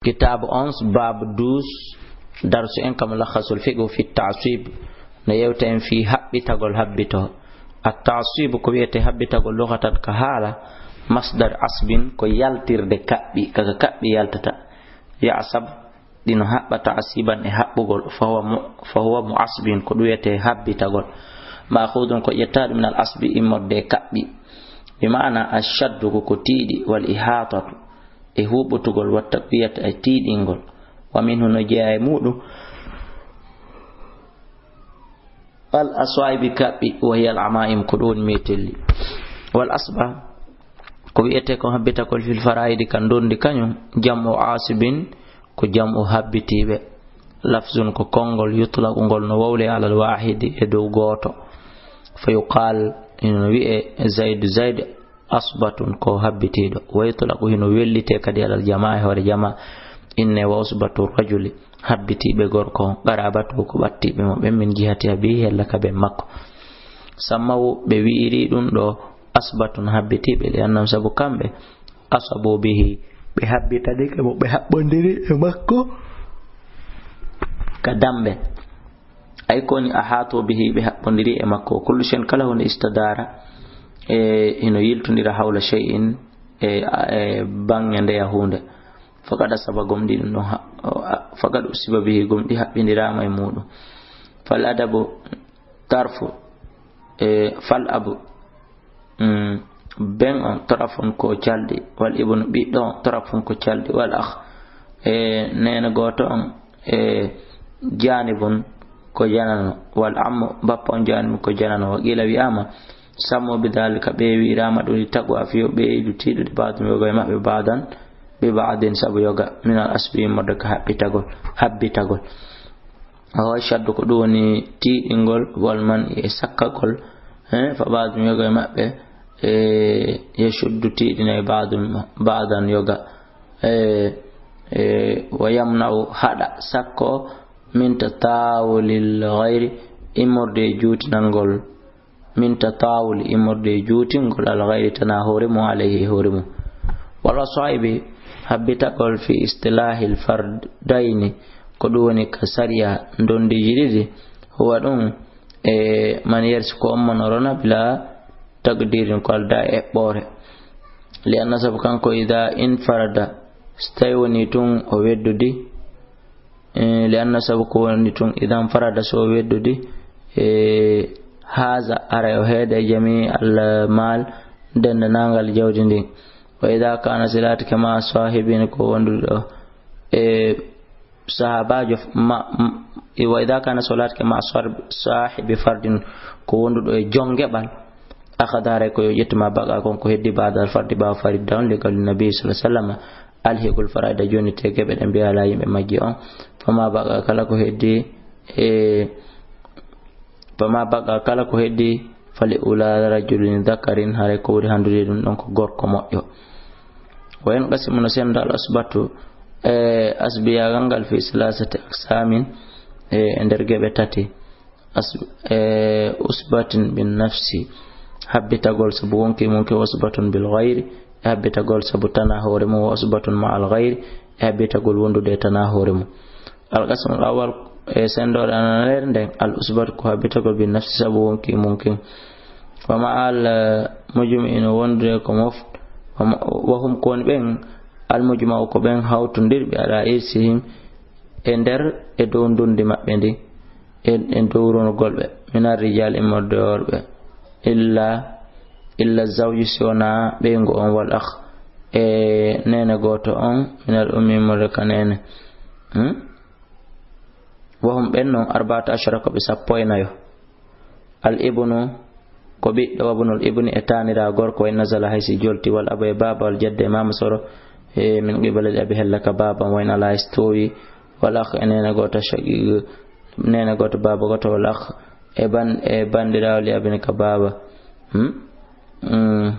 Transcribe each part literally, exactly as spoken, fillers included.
Kitaabu onze, baabu douze, darsu en kam lakhasul fiqhu fi ta'sib. No yewta en fii haɓɓitagol habbito. At-ta'sib ko wiyetee habbitagol lughatan ka haala, masdar asbin ko yaltirde kaɓɓi, kaka kaɓɓi yaltata. Ya'sab, ɗino haɓɓa ta'siban e haɓɓugol, fa huwa mu-, fa huwa mu'asbin, ko ɗum wiyetee habbitagol. Ma'khudun ko ƴettaaɗo min al-asbi immorde e kaɓɓi. Bi ma'ana ash-shaddu ko ko tiiɗi, wal ihatatu e huɓɓutugol, wa taqwiyat e tiiɗingol. Wa minhu no jeyaa e muɗum al aswa'ibi kaɓɓi, wa hiya al ama'im ko ɗum woni metelli. Wal asba ko wiyetee ko habbitagol fil fara'idi ka ndondi kañum jam'u asibin ko jam'u habbitiiɓe. Lafzun ko konngol yutlaqu ngol no wowlee alal wahidi e dow gooto. Fa yuqal ino wiyee Zaydu Zaydu asbatun ko habbitiiɗo. Wa yutlaqu hino wellitee kadi alal jamaa e hoore jamaa. Inne wa usbatu rajuli habbitiiɓe gorko on qarabatu ko ɓattiiɓe mo ɓen min jihati abihi hella ka ben makko. Sammawu ɓe wi'iri ɗum ɗo asbatun habbitiiɓe li annam sabu kamɓe asabu bihi ɓe habbitadike mo ɓe haɓɓondiri e makko ka dambe. Ay koni ahatu bihi ɓe haɓɓondiri e makko. Kullu shay'in kala hunde istadara e hino yiltondira hawla shay'in e, e bange ndeya hunde. Faqad asaba gomɗi ɗum ɗon ha-, o, a-, faqad usiba bihi gomɗi haɓɓindiraama e muɗum. Fal adabu tarfu e fal abu Mm, ben on torafun ko calɗi, wal ibnu ɓiɗɗo on torafun ko calɗi, wal akh e neene gooto on e janibun ko janano, wal ammu bappa on janibun ko janano. Wa qila wi'ama sammu bi dhalika ɓe wi'irama ɗum li taqwa fiyo ɓe yiɗu tiiɗude ba'dum yoga e maɓɓe ba'dan bi ba'din sabu yoga min al asbi modde ka haɓɓitagol, habbitagol. O shaddu ko ɗum woni tiiɗingol, wal man e sakkagol, eh, fa ba'dum yoga e maɓɓe, eh, yashuddu tiiɗina e ba'dum, ba'dan yoga, eh, eh, wa yamna'u haɗa sakko min tatawulil ghayri immorde e juutinangol min tatawul immorde e juutingol al ghayri tana hoore mum alayhi e hoore mum. Wal wasaibi habbitagol fi istilahil fardayni ko ɗum woni ka sariya ndondiiji ɗiɗi huwa ɗum e man yersi ko ommonorona bila taqdirin ko alda e eɓɓoore. Li anna sabu kanko ida infarada so tawi woni tun o weddudi Eh, li anna sabu ko woni tun idan farada so weddudi, eh, haza aray o heede jami al mal dendanangal jawdi ndin. Wa ida kana silatike ma sahibin ko wondude o, eh, sahabajo f-, ma, m-, wa ida kana solatike ma sar-, sahibi fardin ko wonduɗo e jongeɓal, akhada aray ko yo ƴettu ma baqa kon ko heddi ba'dal fardi ɓawo farida on li qawli nabi sallallahu alaihi wasallam. Alhiqul faraida joni te geɓe ɗe mbiya ala yimɓe majji on. Fama baqa kala ko heddi, e, fama baqa kala ko heddi fali ula rajulin dhakarin haray ko wuri handude ɗum ɗon ko gorko moƴƴo. Wa yanqasimu no senda al asbatu, e, asbiyagal ngal fi salasati aqsamin, e, e nder geɓe tati. As-, e, usbatin bin nafsi, habbitagol sabu wonki mum ke, usbatun bil ghayri, e habbitagol sabu tana hoore mum, wa usbatun ma al ghayri, e habbitagol wondude e tana hoore mum. Al qasmul awwal, e sendoore ananere nden, al usbatu ko habbitagol bin nafsi sabu wonki mum ke. Wa ma al, e, mujmi ino wondude ko mof, wa ma, wa hum ko woni ɓen, al mujma'u ko ɓen hawtondirɓe ala irsihim e nder, e dow ndundi maɓɓe ndi. E, e dowrunugol ɓe, minar rijal immorde e worɓe, illa, illa zawju si wona ɓeyngu on wal akh, e neene gooto on, minar ummi immorde ka neene. Hmm? Wa hum ɓen non arba'ata ashara ko ɓe sappo e nayo. Al ibnu ko ɓiɗɗo, wabnul ibni e taanira gorko, wa in nazala hay si jolti, wal abu e baaba, wal jadde e maama soro, e min qibalil abi hella ka baaba, wa in ala hay si toowi, wal akh e neene gooto, shaqiq neene gooto baaba gooto, wal akh e ban-, e bandiraawo li abin ka baaba. Hmm? Hmm.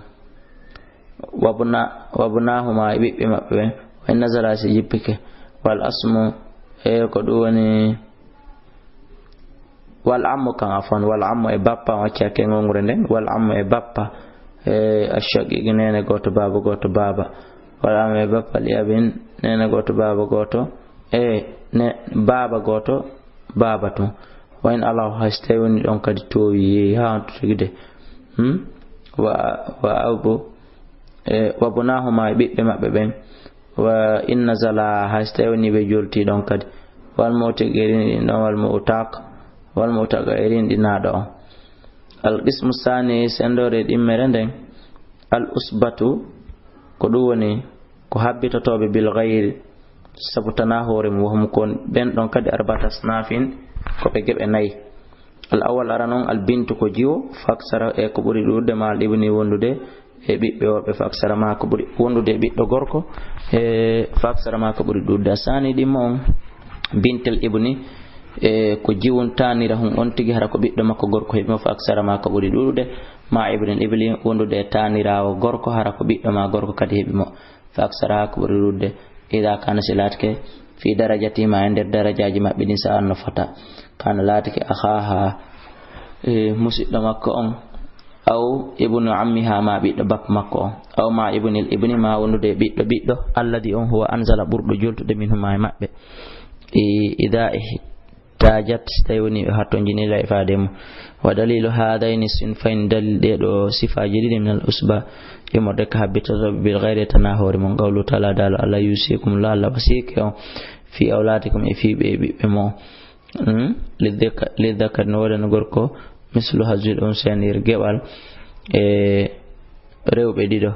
Wabna-, wabnahuma e ɓiɓɓe maɓɓe ɓen, wa in nazala si jippike, wal asmu e ko ɗum woni Wal ammu kan, afwan, wal ammu e bappa, on accaa ke ngongre nden, wal ammu e bappa, e ashaqiqi neene gooto, baaba gooto, baaba. Wala me bappa li abin, neene gooto, baaba gooto, e ne, baaba gooto, baaba tun. Wa in alaw, hay so tawi woni ɗon kadi toowi, yehi haa on tigi de. Hmm? Wa, wa abu, e, wa bunahuma, e ɓiɓɓe maɓɓe ɓen. Wa in nazala, hay so tawi woni ɓe jolti ɗon kadi. Wal mu'tiq, e rinɗin ɗon, wal mu'taq, wal mu'taq, e rinɗinaaɗo on. Al qismu sani, sendoore ɗimmere nden. Al usbatu, ko ɗum woni ko habbitotooɓe bil ghayri, sabu tanaa hoore mum, wahum kon ɓen ɗon kadi arba'ata asnafin, ko ɓe geɓe nayi. Al awwal, ara non, al bintu ko jiwo, faksara e ko ɓuri ɗuuɗude, ma al ibni wondude e ɓiɓɓe worɓe, faksara ma ko ɓuri wondude e ɓiɗɗo gorko, e faksara ma ko ɓuri ɗuuɗude. A sani ɗimmo on, bintel ibni, e ko jiwun tanira hun on tigi, hara ko ɓiɗɗo makko gorko heɓi mo, faksara ma ko ɓuri ɗuuɗude, ma ibnil ibni wondude e taniraawo gorko, hara ko ɓiɗɗo ma gorko kadi heɓi mo, faksara ko ɓuri ɗuuɗude. Ida kana, si laatike, fi darajatihima, e nder darajaaji maɓɓe ɗin, sa'an no fota. Kana, laatike, akhaha, e, musiɗɗo makko on, aw ibnu ammiha, ma ɓiɗɗo bappa makko on, aw ma ibnil ibni, ma wondude e ɓiɗɗo ɓiɗɗo, alladi on huwa anzala, ɓurɗo joltude, minhuma, e maɓɓe. I-, ida ihtajat, si tawi woni ɓe hattonjini ila ifaade mo. Wa dalilu hadayni sinfayn, dalil ɗee ɗo sifaaji ɗiɗi, min al usba, immorde ka habbitotooɓe, bil ghayri, tanaa hoore mum, qawlu taala, daalo Allah, yusikum, la Allah wasike on, fi awladikum, e fii ɓe ɓiɓɓe mo. Hmm? Lidhaka-, lidhakari, no woodani gorko, mislu hazil unsayni, geɓal e rewɓe ɗiɗo.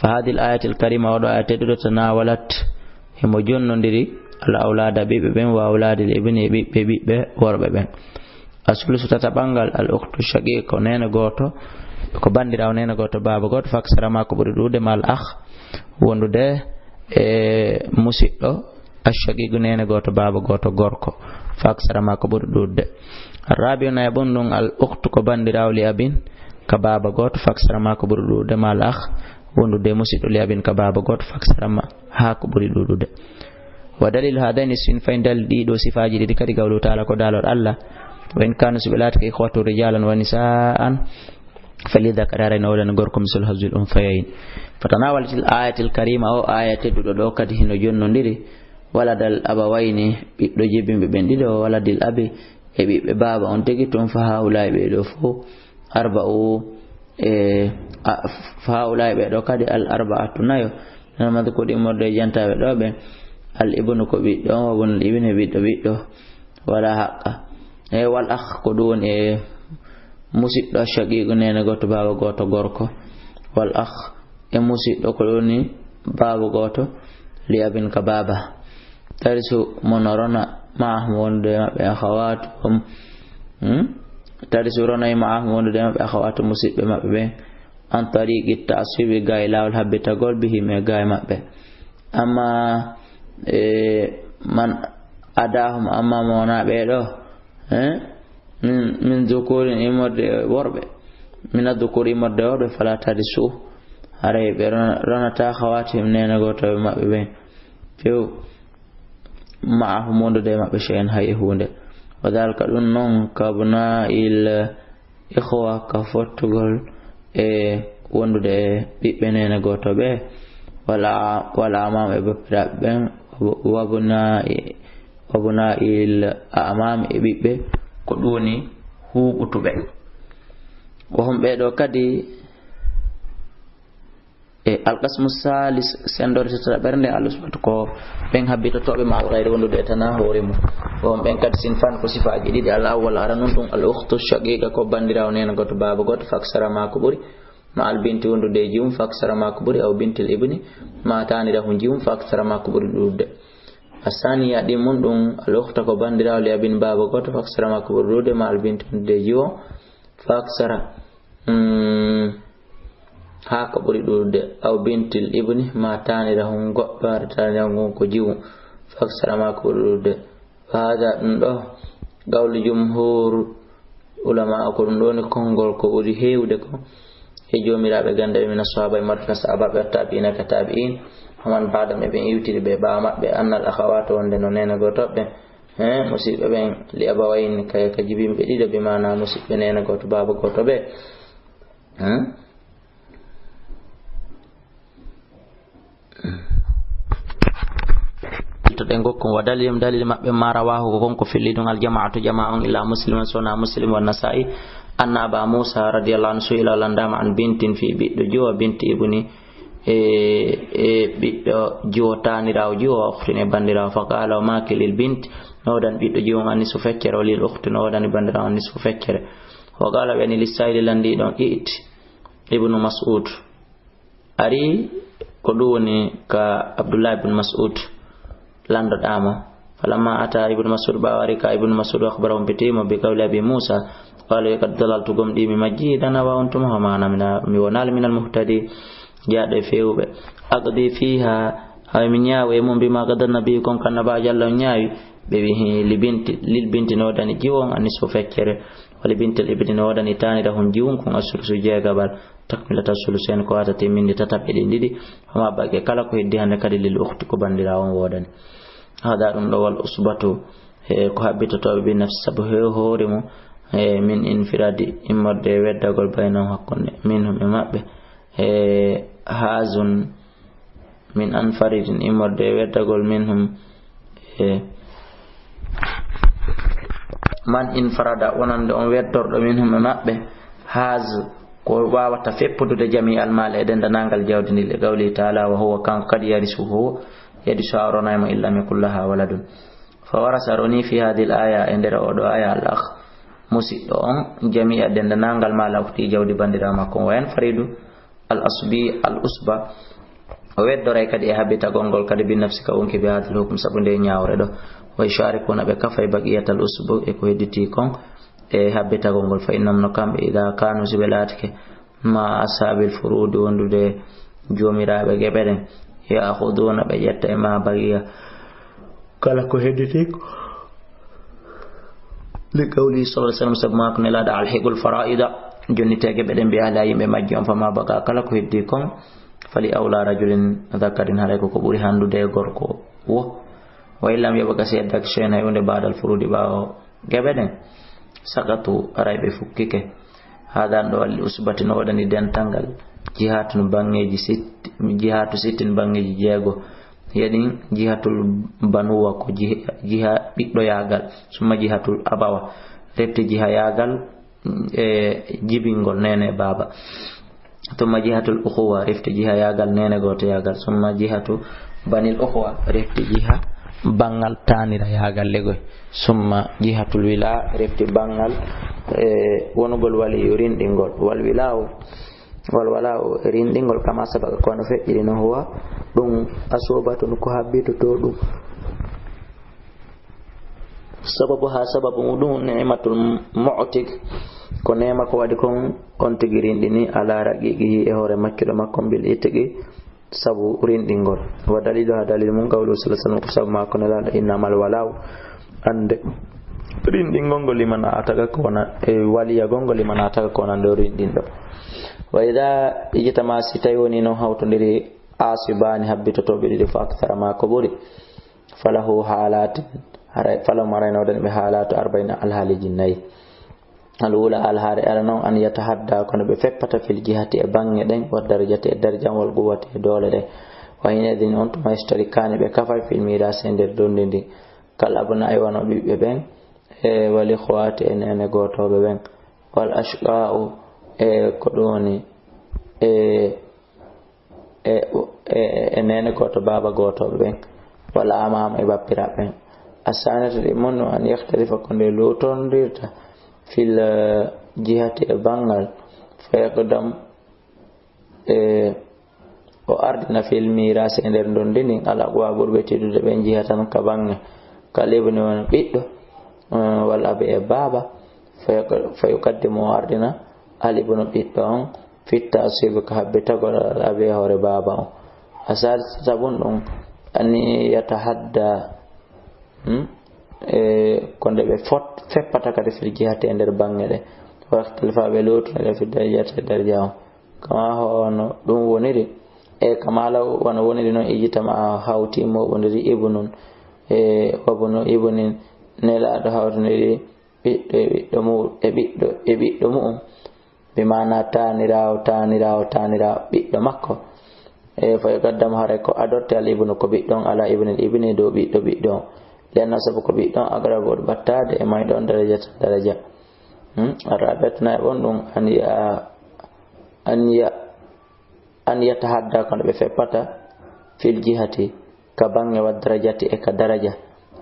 Fa hadhihi al ayatil karima, oɗo aya tedduɗo, tanawalat, himo jonnondiri, al awlada, ɓiɓɓe ɓen, wa awladil ibni, e ɓiɓɓe ɓiɓɓe worɓe ɓen. Asulusu, tataɓal ngal, al ukhtu shaqiqa, ko neene gooto, ko bandiraawo neene gooto, baaba gooto, faksara ma ko ɓuri ɗuuɗude, ma al akh, wondude e musiɗɗo, ashaqiqu, neene gooto, baaba gooto, gorko, faksara ma ko ɓuri ɗuuɗude. Rabi'u, nayaɓun ɗum, al ukhtu, ko bandiraawo, li abin, ka baaba gooto, faksara ma ko ɓuri ɗuuɗude, ma al akh, wondude e musiɗɗo, li abin, ka baaba gooto, faksara ma haa ko ɓuri ɗuuɗude. Wa dalilu hadayni sinfayn, dalil ɗii ɗoo sifaaji ɗiɗi kadi, qawlu taala, ko daalol Allah, wa in kanu, si ɓe laatike, ikhwatu rijalan wa nisaan, falidhakari, haray no woodani gorko mislu hazil unsayayn. Fatanawalatil ayatil karima, o aya tedduɗo ɗo kadi hino jonnondiri, waladal abawayni, ɓiɗɗo jibinɓe ɓen ɗiɗo, waladil abi, e ɓiɓɓe baaba on tigi tun, fa haulai, ɓe ɗo fof, arba'u, e, a, fa haulai, ɓe ɗo kadi, al arba'atu, nayo, nana madhkuri, immorde e jantaaɓe ɗo ɓen, al ibnu ko ɓiɗɗo on, wa bunul ibni, ɓiɗɗo ɓiɗɗo, wala haqqa. E wal akh, ko ɗum woni e musiɗɗo, shaqiqu, neene gooto, baaba gooto, gorko. Wal akh, e musiɗɗo, ko ɗum woni baaba gooto, li abin, ka baaba. Tarisu, mo no rona, ma'ahum, wondude e maɓɓe, akhawatuhum. Hmm? Tarisu, ronay, ma'ahum, wondude e maɓɓe, akhawatu, musiɓɓe maɓɓe ɓen. An tariqi ta'sibi, gaa e laawol habbitagol, bihim, e gaa e maɓɓe. Amma, e, man adahum, amma mo wonaa ɓee ɗoo, eh? Min, min dhukurin, immorde e worɓe. Min adh-dhukuri, immorde e worɓe, fala tarisu. Haray ɓe rona-, ronataa khawatihim, neene gooto maɓɓe ɓen. Few ma'ahum, wondude e maɓɓe, shay'an, hay e huunde. Wa dhalika, ɗum non, kabna'il ikhwa, ka fottugol e wondude e ɓiɓɓe neene gooto ɓe, wala, wala amam, e bappiraaɓe ɓen, wabuna i-, wabuna il amam, e ɓiɓɓe, ko ɗum woni huuɓutuɓe. Wahum, ɓee ɗoo kadi, e alqasmu salis, senndore tataɓere nde, al usbatu, ko ɓen habbitotooɓe ma al ghayri, wondude e tanaa hoore mum. Wahum, ɓen kadi, sinfan, ko sifaaji ɗiɗi. Al awwal, ara non ɗum, al ukhtu shaqiqa, ko banndiraawo neene gooto, baaba gooto, faksara ma ko ɓuri, ma al binti, wondude e jiwum, faksara ma ko ɓuri, aw bintil ibni, ma taanirahun jiwum, faksara ma ko ɓuri ɗuuɗude. Asaniya, ɗimmun ɗum, al ukhta, ko banndiraawo li abin, baaba gooto, faksara ma ko ɓuri ɗuuɗude, ma al binti, wondude e jiwo, faksara, mm, haa ko ɓuri ɗuuɗude, aw bintil ibni, ma taanirahun goɗɗo, hara taanirahun ngun ko jiwu, faksara ma ko ɓuri ɗuuɗude. Wa hada, ɗum ɗo, qawlu jumhur ulama, ko ɗum ɗo woni konngol ko ɓuri heewude ko e joomiraaɓe gannde ɓe, mina sahaba, e marka sahabaaɓe, wa tabiina, ka tabiin, wa man ba'dahum, e ɓen iwtiri ɓe ɓaawo maɓɓe, annal akhawata, wonde no neene gooto ɓe, he, musiɓɓe ɓen, li abawayni, ka, ka jibinɓe ɗiɗo, bi maana musiɓɓe neene gooto, baaba gooto ɓe. Hmm? Ɗen gokkon wa dalilum, dalil maɓɓe, ma rawahu, ko kon ko filli ɗum, al jama'atu, jama'a on, illa Musliman, so wonaa Muslim, wa Nasa'i, anna Aba Musa radiyallahu anhu su'ila, o landaama, an bintin, fii ɓiɗɗo jiwo, binti ibni, e, e ɓiɗɗo jiwo, taaniraawo jiwo, wa ukhtin, e banndiraawo, fa qala, o maaki, lil bint, no woodani ɓiɗɗo jiwo on, an nisfu, feccere, o lil ukhti, no woodani banndiraawo on, nisfu, feccere. Wa qala, ɓe ni, lis sa'ili, landiiɗo on, i'ti ibnu Mas'ud. Ari ko ɗum woni ka Abdullah ibn Mas'ud landoɗaa mo. Falamma ata ibn Mas'ud, ɓaawo ari ka ibn Mas'ud, akhbara, humpiti mo, bi qawli Abi Musa, qala, wi, qad dalaltu, gomɗii mi majji, idan, awa on tuma, fama ana mina, mi wonaali minal muhtadi, jeyaaɗo e feewuɓe. Aqdi fiha, hay mi ñaawa e mum, bima qada nabi, kon ko Annabaajo Allah on ñaawi. Ɓe wi, hi, li binti, lil binti, no woodani jiwo on, an nisfu, feccere, wa li bintil ibni, no woodani taaniraawo on jiwo on, kon as sulusu, jeegaɓal. Takmilata sulusayn, ko wata timminde tataɓe ɗin ɗiɗi. Fama baqiya, kala ko heddi hande kadi, lil ukhti, ko banndiraawo on woodani. Hada, ɗum ɗo, wal usbatu, e ko habbitotooɓe, bi nafsi, sabu he hoore mum, e min infiradi, immorde e weddagol, baynahum, hakkunde, minhum, e maɓɓe, e hazun, min anfaridin, immorde e weddagol, minhum, e man infarada, wonande on weddorɗo, minhum, e maɓɓe, haz, ko wawata feppudude, jami al mal, e denndanangal jawdi ndi, li qawlihi ta'ala, wa huwa, kanko kadi, yarisu, huwa, yarisu, a ronay mo, illam yakul laha waladun. Fa warasa, roni, fi hadhihi al aya, e nder oɗo aya, al akh, musiɗɗo on, jami'a, denndanangal, mal ukhti, jawdi banndiraawo makko on, wa yanfaridu, al asbi, al usba, o weddoray kadi e habbitagol ngol kadi, bi nafsi, ka wonki, bi hadal hukm, sabu nde ñaawre ɗo. Wa yusharikuna, ɓe kafay, baqiyatal usbu, e ko hedditi kon, e habbitagol ngol. Fa innahum, no kamɓe, idha kanu, si ɓe laatike, ma ashabil furudi, wondude joomiraaɓe geɓe ɗen, ya'khuduna, ɓe ƴetta, e ma baqiya, kala ko hedditi ko. Li qawli sallallahu alaihi wasallam, sabu maako Nelaaɗo, alhiqul fara'ida, jonnitee geɓe ɗen, bi ahliha, yimɓe majje on, fama baqa, kala ko heddi kon, fali awla rajulin dhakarin, haray ko ko ɓuri handude e gorko wo. Wa illam yabqa, si heddaki shay'un, hay huunde, ba'dal furudi, ɓaawo geɓe ɗen, saqatu, haray ɓe fukkike. Hada, ɗo, al usbati, no woodani dental ngal, jihatun, banngeeji sitt-, jihatu sittin, banngeeji jeego. Yeɗin jihatul banuwa, ko jiha, jiha ɓiɗɗoyaagal, summa jihatul abawa, refti jihayaagal, e jibingol neene e baaba, summa jihatul ukhuwa, refti jihayaagal neene gootoyaagal, summa jihatu banil ukhuwa, refti jiha banngal taanirayaagal legoy, summa jihatul wila, refti banngal, e, wonugol waliyu, rinɗingol, wal wila'u, wal wala'u, rinɗingol, kama sabaka, kono feƴƴiri no, huwa, ɗum, asubatun, ko habbitotoo ɗum. Sababu ha, sababu muɗum, ni'matul mu'tiq, ko neema ko waɗi kon, on tigi rinɗini, ala raqiqihi, e hoore maccuɗo makko, bil itqi, sabu rinɗingol. Wa dalilu ha, dalil mum, qawlu sallallahu alaihi wasallam, ko sabu maako Nelaaɗo, innamal wala'u, annde rinɗingol ngol, liman ataka, ko wona, e waliyagol ngol, liman ataka, ko wonande o rinɗinɗo. Wa idha ijtama, si tawi woni no hawtondiri, asibani, habbitotooɓe ɗiɗi, fa akthara, ma ko ɓuri, falahu halatin, haray, falahu, haray no woodani ɓe, halatu arba'ina, alhaaliji nayi. Al ula, alhaali ara non, an yatahadda, kono ɓe feppata, fil jihati, e bange ɗen, wa darajati, e darja, wal quwwati, e doole ɗen. Wa hina idhin, on tuma, yashtarikani, ɓe kafay, fil mirasi, e nder donndi ndi, kal abna'i, wano ɓiɓɓe ɓen, e wal ikhwati, e neene gootooɓe ɓen, wal ashqa'u, e ko ɗum woni, e e, e, e neene gooto, baaba gooto ɓen, wal amam, e bappiraaɓe ɓen. Asanata ɗi mun, an yahtalifa, ko nde luutondirta, fil, eh, jihati, e banngal, fa yaqdam, e o ardina, fil mirasi, e nder donndi ndin, al aqwa, ɓurɓe teddude ɓen, jihatan, ka bange, kal ibni, wano ɓiɗɗo, eh, wal abi, e baaba, fa yaq-, fa yuqaddimu, o ardina, al ibnu, ɓiɗɗo on, fitta asibi, ko habbitagol al abi, e hoore baaba on. Asar sabun ɗum, ani yatahadda, hmm? E, ko nde ɓe fot-, feppata kadi fil jihati, e nder bange ɗe. Wa ikhtalifa, ɓe lottunde fi darajati, e darja on. Kama hono ɗum woniri, e kama law wano woniri non, ijtama, hawti, moɓondiri, ibnun, e wabnu ibnin, Nelaaɗo hawtondiri ɓiɗɗo e ɓiɗɗo mu-, e ɓiɗɗo e ɓiɗɗo mu'um. Bi maana taaniraawo, taaniraawo, taaniraawo ɓiɗɗo makko. E, fa yuqaddam, haray ko adorte al ibnu ko ɓiɗɗo on, ala ibnil ibni dow ɓiɗɗo ɓiɗɗo on. Li anna sabu ko ɓiɗɗo on aqrabu ɓuri ɓattaade e mayɗo on darajatan daraja. Hmm? Arrabiat na e on ɗum an ya, an ya, an yatahadda kono ɓe feppata fil jihati ka baŋŋe wa darajati e ka daraja.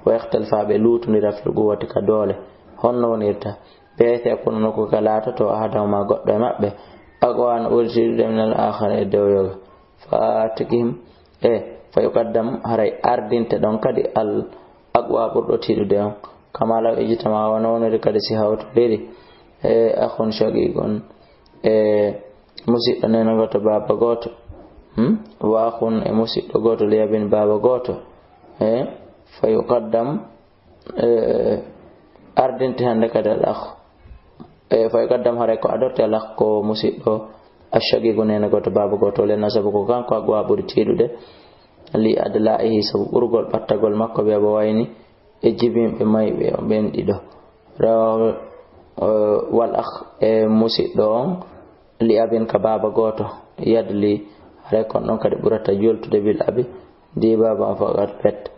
Wa yaxtalifa ɓe luutondira fil quwwati ka doole. Honno wonirta? Bi haythu yakunu nokku ka laatoto ahadahuma goɗɗo e maɓɓe. Aqwa no ɓuri tiiɗude min al akhar e dow yoga. Fa atikihim, e, fa yuqaddam, haray ardinte ɗon kadi al aqwa ɓurɗo tiiɗude on. Kama law ijtama wano woniri kadi si hawtondiri. E, akhun shaqiqun, e, musiɗɗo neene gooto baaba gooto. Hmm? Wa akhun e musiɗɗo gooto li abin baaba gooto. E, fa yuqaddam, e, ardinte hannde kadi al akh. E, fa yuqaddam haray ko adorte al akh ko musiɗɗo ashaqiqu neene gooto baaba gooto. Li anna sabu ko kanko aqwa ɓuri tiiɗude. Li adla'ihi sabu ɓurgol ɓattagol makko ɓe aba wayni e jibinɓe mayɓe on ɓen ɗiɗo. Rawahu, e, wal akh e musiɗɗo on li abin ka baaba gooto. Yadli haray kon ɗon kadi ɓurata joltude bil abi ndi baaba on faqat pet.